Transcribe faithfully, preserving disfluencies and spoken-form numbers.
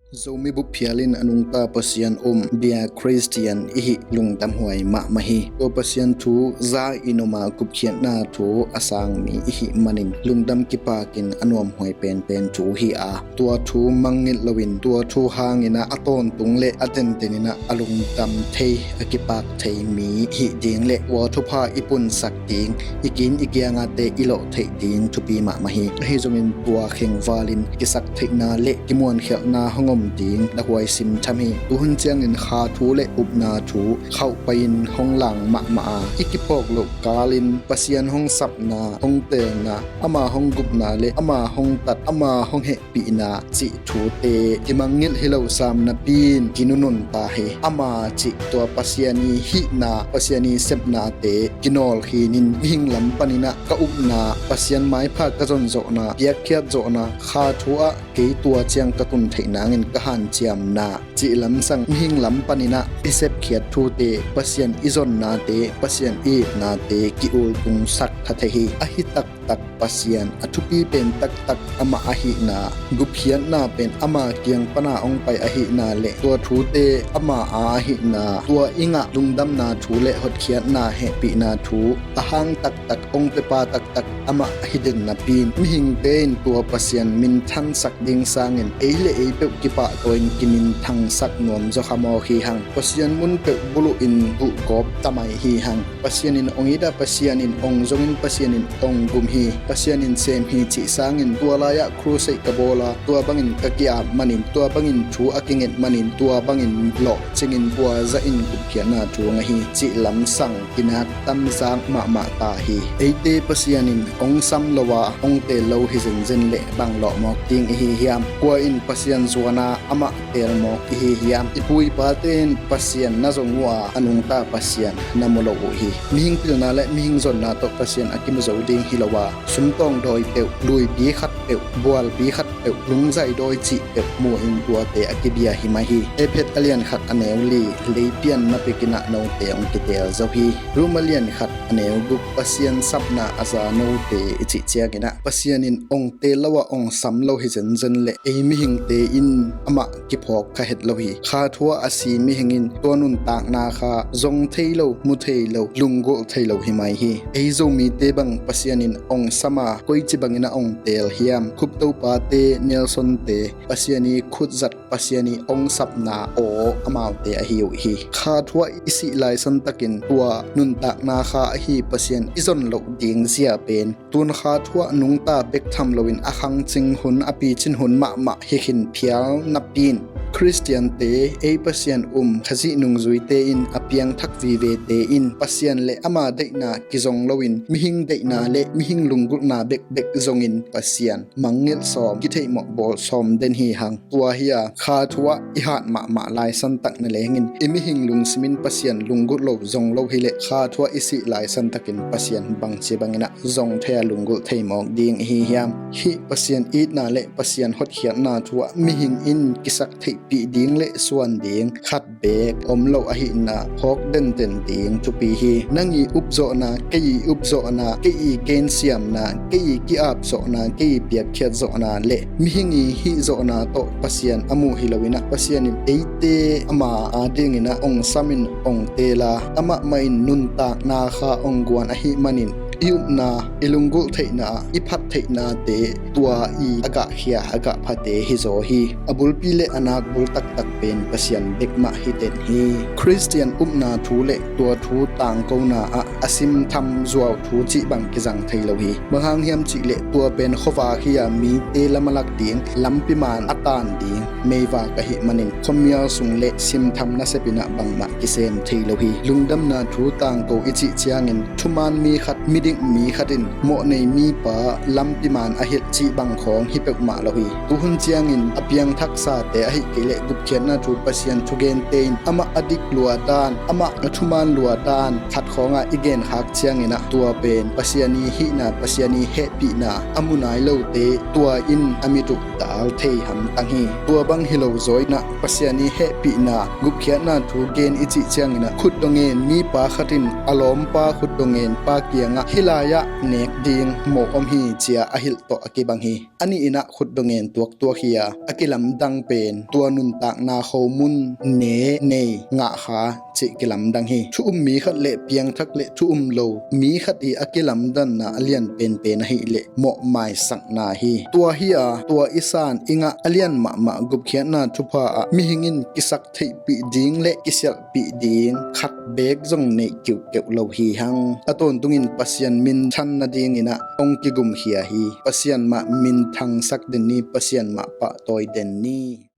Zomi bup phial in a nungta Pasian um bia Khristian i hih lungdamhuai mahmah hi. Tua Pasian thu za i nuam a gupkhiatna thu a sang mi i hih manin lungdam kipakin a nuamhuai penpen thu hi a, tua thu mangngilh loin tua thu hangin ah a tawntung le a tentenin ah a lungdam thei, a kipak thei mi i hih ding le tua thupha i punsak ding, i kin i kiangate i lawh theih ding thupi mahmah hi. Ahi zongin tua khengvalin kisaktheihna le kimuankhialhna hong om ding na huaisim tham hi. Tuhun ciangin kha thu le upna thu khauhpai-in hong lang mahmah a, i kiphawk loh kalin Pasian hong sapna, hong teelna, ama hong gupna le ama hong tat, ama hong heh pihna cih thute kimangngilh hi lo sam napi-in kinunun ta hi. Ama cih tua Pasian i hihna, Pasian i sepnate kinawl khinin mihing lam panin ah ka upna, Pasian maipha ka zon zawhna, piakkhiat zawhna, kha thu ah kei tua ciang ka tun theih nangin ka hanciamna cih lamsang mihing lam panin ah i sepkhiat thute, Pasian i zonnate, Pasian i itnate ki-ultungsak kha thei hi. Ahi tak tak Pasian a thupi pen taktak amah ahihna, gupkhiatna pen ama kiang pana hong pai ahihna le tua thute ama a ahihna, tua i ngah lungdamna thu le hotkhiatna hehpihna thu a hang taktak hong pepa taktak amah hi den napi-in mihingte in tua Pasian minthangsak ding sangin ei le ei peuh kipahtawi-in kiminthangsak nuam zaw kha mawk hi hang. Pasian mun peuh buluhin tuhgawp tamai hi hang. Pasian in hong it a, Pasian in hong zongin, Pasian in hong gum hi. Pasian in sem hi cih sangin tua lai-ah crusade ka bawl a, tua bangin ka ki-ap manin, tua bangin thu a kinget manin, tua bangin lawhcingin tua zahin gupkhiatna thu hong a hi cih lamsang kinak tamzak mahmah ta hi. Eite Pasian in hong sam lo a hong teel lo hi zenzen leh bang lawhmawk ding i hi hiam? Kua in Pasian zuan a amah teel mawk i hi hiam? I pu i pate in Pasian na zong uh a, a nungta Pasian na mu lo uh hi. Mihing pilna le mihing zonna tawh Pasian a kimu zo ding hi lo a, sumtawng dawi peuh, luipi khat peuh, bualpi khat peuh, lungzai dawi cih peuh mu-in tuate a kibia hi mai hi. Efesa a lian khat a neu li, leipian na pekin ah note hong kiteel zo hi. Rom a lian khat a neu guk, Pasian sapna a za note i cih ciangin ah Pasian in hong teel lo a hong sam lo hi zenzen leh ei mihingte in amah kiphawk kha het lo hi. Kha thu ah a si mihing in tua nuntakna kha zong thei lo, mu thei lo, lunggulh thei lo hi mai hi. Ei Zomite bang Pasian in hong sam a koici bangin ah hong teel hiam? Khuptopate, Nelsonte, Pasian i khutzat, Pasian i hong sapna aw amaute ahi uh hi. Kha thu ah i sih laisan takin tua nuntakna kha ahi Pasian i zon loh ding zia pen tun kha thu ah nungta bek tham loin a khangcing hun, a picin hun mahmah hi khin phial napi-in Khristiante, ei Pasian um Khazih nungzuite in, a piangthak vivete in Pasian le ama deihna kizong loin mihing deihna le mihing lunggulhna bekbek zongin Pasian mangngilh sawm, kitheihmawh bawl sawm den hi hang. Tua hi a, kha thu ah i hat mahmah laisan tak na lengin i mihing lungsim in Pasian lunggulh lo, zong lo hileh kha thu ah i sih laisan takin Pasian bangci bangin ah zong thei a, lunggulh thei mawk ding i hi hiam? Hih Pasian itna le Pasian hotkhiatna thu ah mihing in kisak theihpih ding le suan ding khat beek om lo ahihna phawk denden ding thupi hi. Nang i upzawhna, kei i upzawhna, kei i gensiamna, kei i ki-apzawhna, kei i piakkhiatzawhna le mihing i hihzawhna tawh Pasian a muh hi loin ah Pasian in eite ama adingin ah hong samin hong teel a, amah mah in nuntakna kha hong guan ahih manin i upna, i lunggulh theihna, i phat theihnate tua i a gahkhia, a gahphate hizaw hi. A bulpi le a nakbul taktak pen Pasian bek mah hi den hi. Khristian upna thu le tua thu tangkona ah a simtham zuau thu cih bang kizang thei lo hi. Bang hang hiam cihleh tua pen khuavak hi a, mite lam a lak ding, lampi man a taan ding meivak ahih manin khuamial sung le simtham nasepin ah bangmah kisem thei lo hi. Lungdamna thu tangko i cih ciangin thuman mi khat, midik mi khat in mawhnei mipa lampi man a hilh cih bang khawng hi peuhmah lo hi. Tuhun ciangin a piangthaksate ahih kei leh gupkhiatna thu Pasian thugente in amah a dik lua dan, amah a thuman lua dan khat khawngah i genkhak ciangin ah tua pen Pasian i hihna, Pasian i hehpihna a mu nai lote tua in a mit uh dal thei hamtang hi. Tua bang hi lo zaw in ah Pasian i hehpihna, gupkhiatna thu gen i cih ciangin ah khut dong in mipa khat in a lawmpa khut dong in pa kiangah Hih lai-ah nek ding mawh om hi, ci-a a hilh tawh a kibang hi. A nih in ah khutdawh ngen tuaktuak hi a, a kilamdang pen tua nuntakna khomun ne nei ngahkha cih kilamdang hi. Thu um mi khat le piangthak le thu um lo mi khat i a kilamdanna a lian penpen ahih leh mawh maisakna hi. Tua hi a, tua i san i ngah a lian mahmah gupkhiatna thupha ah mihing in kisak theihpih ding le kisialhpih ding khat beek zong neih kiuhkeuh lo hi hang. A tawntungin Pasian minthang nadingin ah hong kigumkhia hi. Pasian mah minthangsak den ni, Pasian mah pahtawi den ni.